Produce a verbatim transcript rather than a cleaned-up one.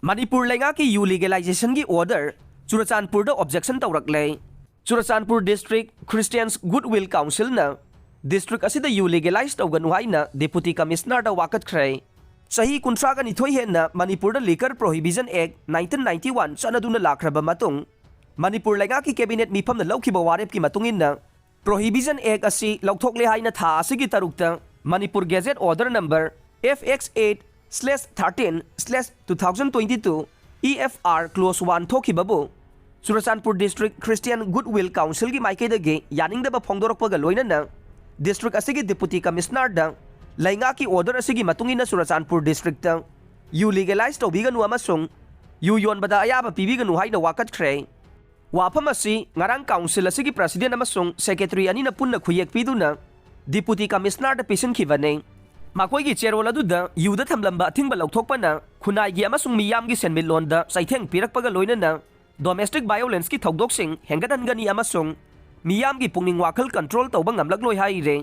ꯃꯅꯤꯄꯨꯔ ꯂꯩꯉꯥꯛꯀꯤ U ꯂꯤꯒꯦꯂꯥꯏꯖꯦꯁꯟꯒꯤ order ꯆꯨꯔꯆꯥꯟꯄꯨꯔꯗ objection ꯇꯧꯔꯛꯂꯦ꯫ Churachandpur district ꯈ꯭ꯔꯤꯁꯇꯤꯌꯟꯁ goodwill ꯀꯥꯎꯟꯁꯤꯜꯅ district ꯑꯁꯤꯗ ꯌꯨ ꯂꯤꯒꯦꯂꯥꯏꯖ ꯇꯧꯒꯅꯨ ꯍꯥꯏꯅ ꯗꯤꯄꯨꯇꯤ ꯀꯃꯤꯁꯅꯔꯗ ꯋꯥꯀꯠꯈ꯭ꯔꯦ꯫ ꯆꯍꯤ ꯀꯨꯟꯊ꯭ꯔꯥꯒ ꯅꯤꯊꯣꯏ ꯍꯦꯟꯅ ꯃꯅꯤꯄꯨꯔꯗ ꯂꯤꯀꯔ ꯄ꯭ꯔꯣꯍꯤꯕꯤꯖꯟ ꯑꯦꯛ ꯅꯥꯏꯟꯇꯤꯟ ꯅꯥꯏꯟꯇꯤ ꯋꯥꯟ ꯆꯠꯅꯗꯨꯅ ꯂꯥꯛꯈ꯭ꯔꯕ ꯃꯇꯨꯡ, ꯃꯅꯤꯄꯨꯔ ꯂꯩꯉꯥꯛꯀꯤ ꯀꯦꯕꯤꯅꯦꯠ ꯃꯤꯐꯝꯅ ꯂꯧꯈꯤꯕ ꯋꯥꯔꯦꯞꯀꯤ ꯃꯇꯨꯡ ꯏꯟꯅ, ꯄ꯭ꯔꯣꯍꯤꯕꯤꯖꯟ ꯑꯦꯛ ꯑꯁꯤ ꯂꯧꯊꯣꯛꯂꯦ ꯍꯥꯏꯅ ꯊꯥ ꯑꯁꯤꯒꯤ ꯇꯔꯨꯛꯇ Manipur gadget order number F X eight slash thirteen slash two thousand twenty two E F R clause one ꯊꯣꯛꯈꯤꯕꯕꯨ ꯆꯨꯔꯆꯥꯟꯄꯨꯔ ꯗꯤꯁꯇ꯭ꯔꯤꯛ ꯈ꯭ꯔꯤꯁꯇꯤꯌꯟ ꯒꯨꯗꯋꯤꯜ ꯀꯥꯎꯟꯁꯤꯜꯒꯤ ꯃꯥꯏꯀꯩꯗꯒꯤ ꯌꯥꯅꯤꯡꯗꯕ ꯐꯣꯡꯗꯣꯔꯛꯄꯒ ꯂꯣꯏꯅꯅ ꯗꯤꯁꯇ꯭ꯔꯤꯛ ꯑꯁꯤꯒꯤ ꯗꯤꯄꯨꯇꯤ ꯀꯃꯤꯁꯅꯔꯗ ꯂꯩꯉꯥꯛꯀꯤ ꯑꯣꯔꯗꯔ ꯑꯁꯤꯒꯤ ꯃꯇꯨꯡ ꯏꯟꯅ ꯆꯨꯔꯆꯥꯟꯄꯨꯔ ꯗꯤꯁꯇ꯭ꯔꯤꯛꯇ ꯌꯨ ꯂꯤꯒꯦꯂꯥꯏꯖ ꯇꯧꯕꯤꯒꯅꯨ ꯑꯃꯁꯨꯡ ꯌꯨ ꯌꯣꯟꯕꯗ ꯑꯌꯥꯕ ꯄꯤꯕꯤꯒꯅꯨ ꯍꯥꯏꯅ ꯋꯥꯀꯠꯈ꯭ꯔꯦ꯫ ꯋꯥꯐꯝ ꯑꯁꯤ ꯉꯔꯥꯡ ꯀꯥꯎꯟꯁꯤꯜ ꯑꯁꯤꯒꯤ ꯄ꯭ꯔꯁꯤꯗꯦꯟ ꯑꯃꯁꯨꯡ ꯁꯦꯀ꯭ꯔꯦꯇꯔꯤ ꯑꯅꯤꯅ ꯄꯨꯟꯅ ꯈꯨꯌꯦꯛ ꯄꯤꯗꯨꯅ ꯗꯤꯄꯨꯇꯤ ꯀꯃꯤꯁꯅꯔꯗ ꯄꯤꯁꯤꯟꯈꯤꯕꯅꯤ꯫ ꯃꯈꯣꯏꯒꯤ ꯆꯦꯔꯣꯜ ꯑꯗꯨꯗ ꯌꯨꯗ ꯊꯝꯂꯝꯕ ꯑꯊꯤꯡꯕ ꯂꯧꯊꯣꯛꯄꯅ ꯈꯨꯟꯅꯥꯏꯒꯤ ꯑꯃꯁꯨꯡ ꯃꯤꯌꯥꯝꯒꯤ ꯁꯦꯟꯃꯤꯠꯂꯣꯟꯗ ꯆꯩꯊꯦꯡ ꯄꯤꯔꯛꯄꯒ ꯂꯣꯏꯅꯅ ꯗꯣꯃꯦꯁꯇꯤꯛ ꯚꯥꯏꯑꯣꯂꯦꯟꯁꯀꯤ ꯊꯧꯗꯣꯛꯁꯤꯡ ꯍꯦꯟꯒꯠꯍꯟꯒꯅꯤ ꯑꯃꯁꯨꯡ ꯃꯤꯌꯥꯝꯒꯤ ꯄꯨꯛꯅꯤꯡ ꯋꯥꯈꯜ ꯀꯟꯇ꯭ꯔꯣꯜ ꯇꯧꯕ ꯉꯝꯂꯛꯂꯣꯏ ꯍꯥꯏꯔꯦ꯫